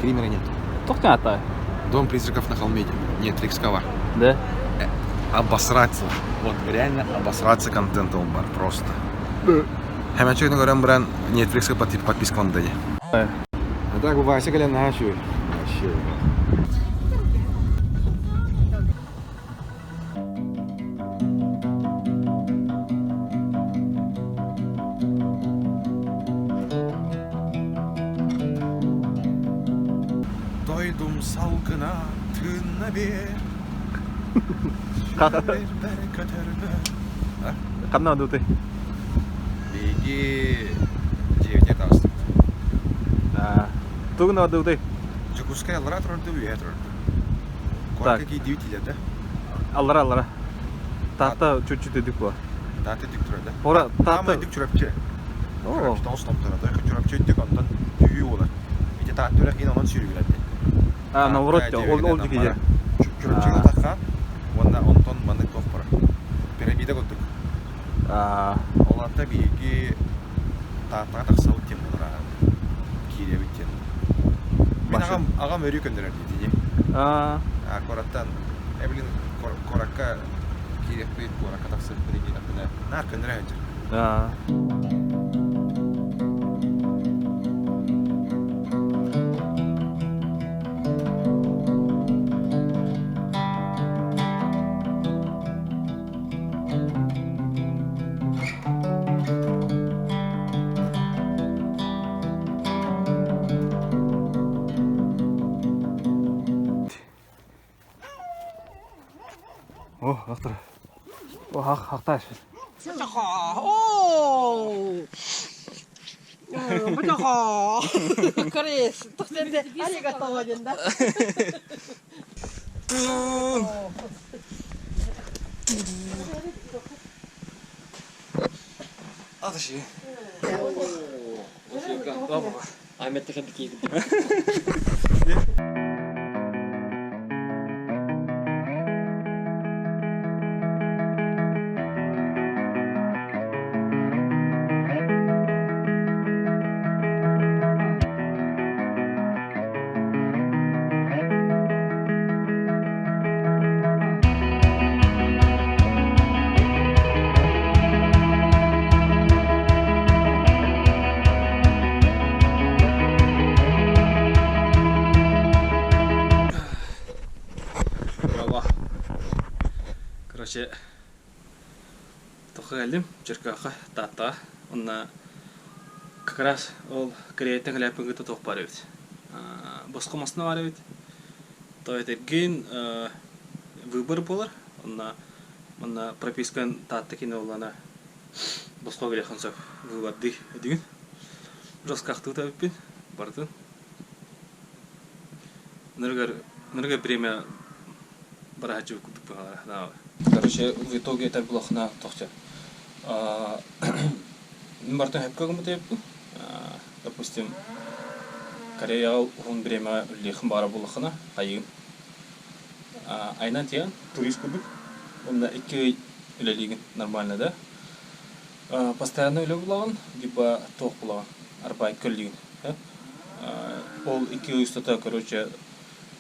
Скримера нет. Туох аата? Дом призраков на холме. Netflix-ка Да? Обосраться. Вот реально обосраться контентом бар просто. Хэмэчигин көрөн баран Netflix-ка подпискаланды. А так Вася кэлэн наһаа үчүгэй. Вообще. Дойдум салгына тыынна биэр Сүүрэрбэр көтөрбөр Ханна одуутуй? Биһиги дьиэбитигэр таҕыстыбыт. Тугун одуутай? Дьокуускай аллараа турар дуу, үөһээ турар дуу? Куоракка киирдибит дииллэр да? Аллара аллара. Таатта чуть-чуть үрдүк буо. Таатта үрдүк турар да? Ора Таама Таатта үрдүк Чурапчы. Оо. Чурапчы тоҕус томторо. Чурапчы үрдүк, онтон түһүү буолар. Ити Таатта үрэх киин онон сүүрүгүрэр дии. А, наоборот, ол ол диэки дьэ. Чурапчыга утахха уонна онтон маннык туох барар. Пирамида курдук. Ол аата биһиги Тааттаҕа тахсабыт диэн буолар киирэбит диэн. Мин аҕам аҕам өрүү көннөрөр диэтини. Аа. Куораттан эбилин куоракка киириэхпит, куоракка тахсыахпыт диэтэхпинэ наар көннөрө сылдьар. Аа. О, автор. О, хахташ. 哦，不就好，可以，都现在ありがとうだ。 Атыши. Браво. Короче, тоққа келдим, Черкаха, Тааттаҕа. Онно как раз ол Кореяттан кэлээппин кытта туох баар эбит. Босхо массыына баар эбит. То этэргин выбор буолар. Онно манна пропискан Таатта киинэ буоллаҕына босхо кэлиэххин сөп выбордыы этигин. Жестко ахтыбыт эбиппин барытын. Нырыгар нырыгар время бараһаччы курдук быһалара. Короче, в итоге этэр булахына тохча. Мин барытын сөпкө гыммыт эбиппин. Допустим, Кореяҕа уһун бириэмэҕэ үлэлиэххин баҕарар буоллаххына, хайыым. Айынан тиийэн, турист курдук. Уонна икки ый үлэлиигин нормально да. Постоянно үлэ булаҕын, либо туох булаҕын, арбайт көрдүүгүн. Ол икки ый устата, короче,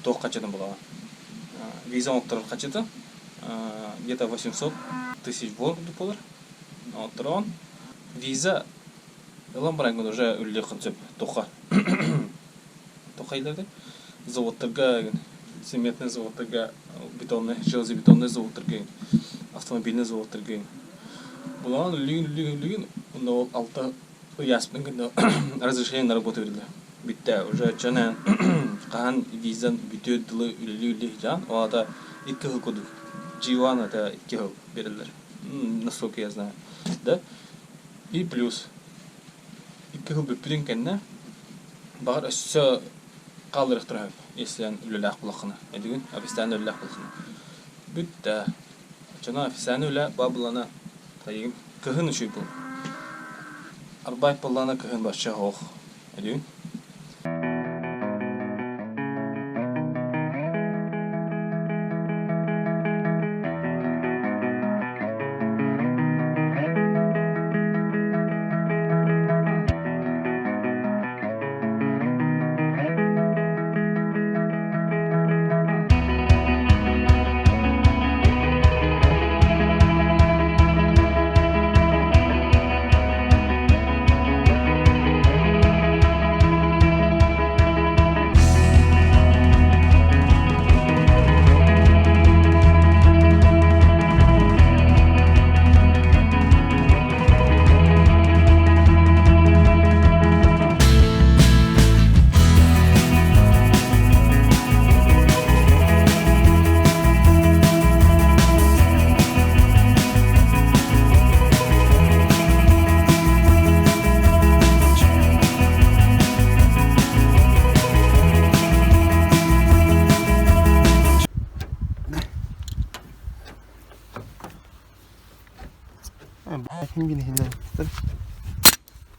туох хаччытын булаҕын. Виза оҥотторор хаччыта где-то 800 тысяч вон курдук буолар. Оҥотторон виза ылан бараҥҥын уже үлэлиэххин сөп туохха туохха ыйларды заводтарга цементный заводтарга бетонный железобетонный заводтарга автомобильный заводтарга булаҕын үллүгүн үллүгүн үллүгүн онно ол алта ыйааспытын кэннэ разрешение на работу берилэр бүттэ уже чонэн хаһан визан бүтүөр дылы үлэлии үлэлии сылдьаҕын ол аата икки сыл курдук G1 это икки сыл берилэр насколько я знаю да и плюс икки сыл бүппүтүн кэннэ баҕар өссө хаалларыахтара сөп если эн үлэлээх буоллаххына өйдүүгүн официально үлэлээх буоллаххына бүттэ оччоно официально үлэ баабылана хайыгын кыһын үчүгэй буолар арбайт буоллаҕына кыһын вообще оһох өйдүүгүн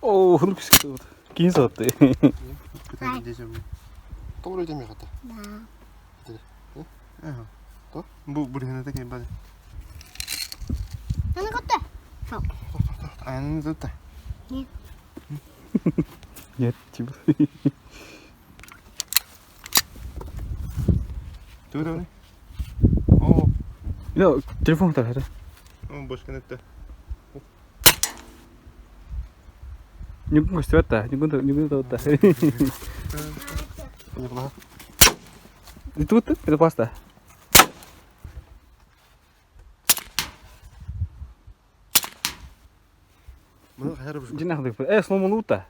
Оо, хынып күскүт. Кини сатты. Бу бүрүһүнэтэ кэлбэт. Нет, типа. Тугу Оо, Телефон тахара. бошканетте. Ньукун көстүбэт да, ньукун ньукун да. Тут это паста. Э, сломанута.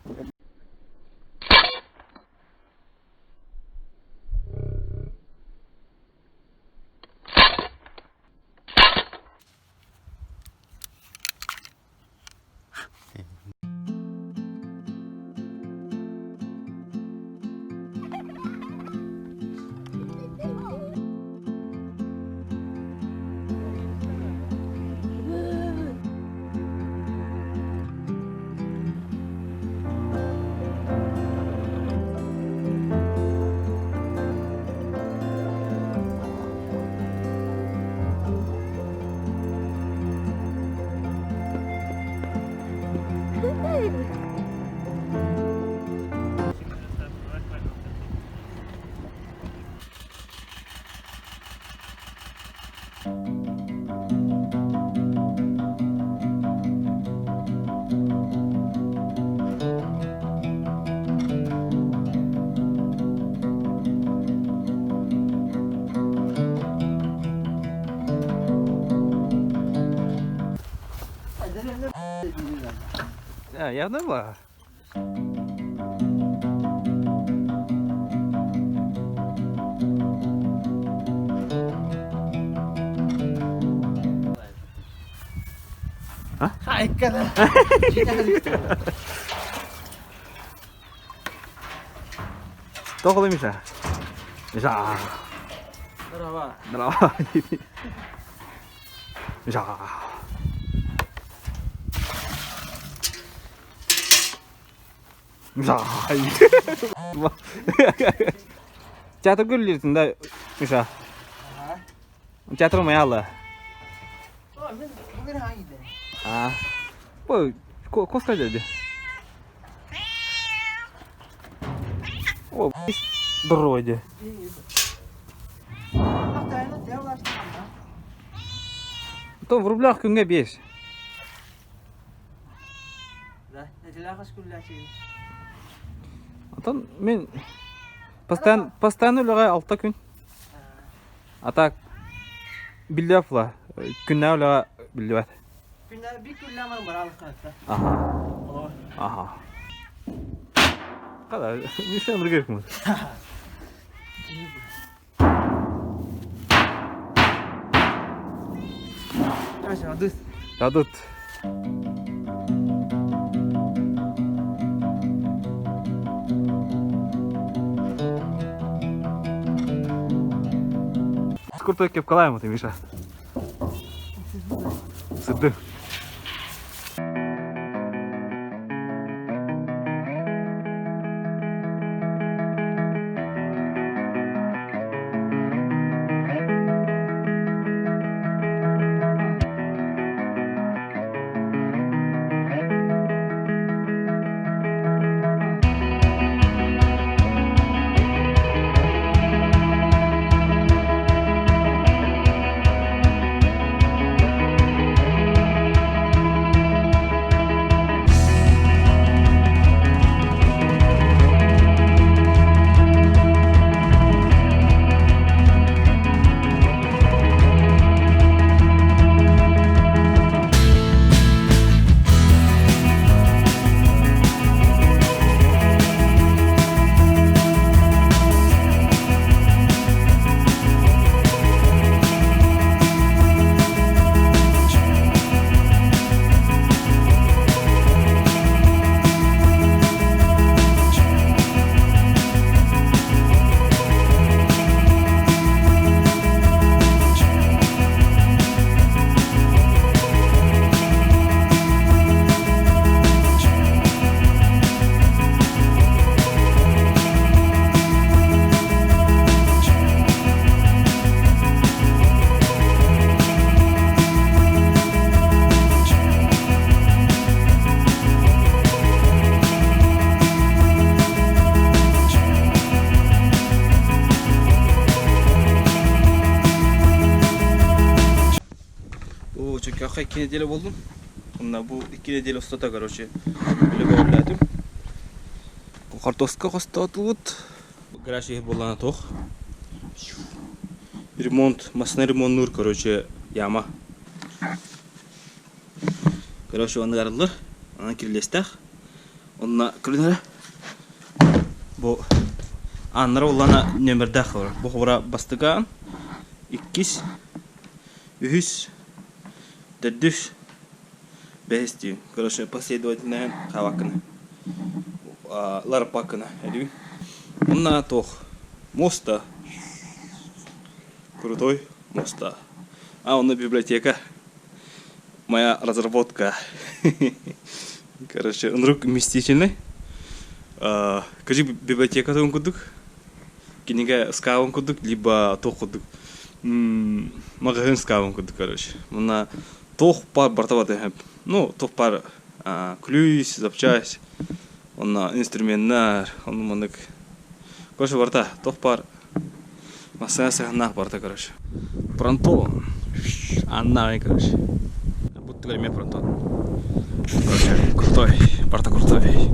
Явно была. Тоҕо Миша? Миша. Здорово. Здорово. Миша. Миша. Театр гүллиртин да Миша. Театр маялы. А. Бу коска деді. О, дороги. То в рублях күҥҥэ 5. Отон мин постоянно постоянно үлэҕэ 6 күн. А так биллибэт була. Күннээҕи үлэҕэ биллибэт. Аха. Аха. Хала, миша мыргыркмын. Дадут. Сколько кепкалаем ты, Миша? Сыды. Бу чөкөххө икки неделя буоллум. Онно бу икки неделя устата, короче, үлэ бөҕөлөөтүм. Хортуоска хостоотубут. Гараж иһэ буоллаҕына туох? Ремонт, массыына ремоннуур, короче, яма. Короче, онно арыллар. Онон кирилиэстээх. Онно көрүнэрэ. Бу ааннара уллана нөмердээх Бу хобура бастакы аан, иккис, үһүс, төрдүс, бэһис дии. Короче, последовательно хаалаккына. Ларпаккына эдүү. Онна туох моста. Крутой моста. А, онно библиотека. Моя разработка. Короче, ынырык вместительный. Кажи библиотека курдук. Кинигэ ыскаабын курдук, либо туох курдук. Маҕаһыын ыскаабын курдук, короче. Мына туох баар барыта барыта Ну, туох баар ключ, запчасть, онно инструменнар, онно маннык. Короче, барыта туох баар массыына сыһыаннаах барыта, короче. Фронтон. Анна, короче. Будто эмиэ фронтон. Короче, крутой. Барыта крутой.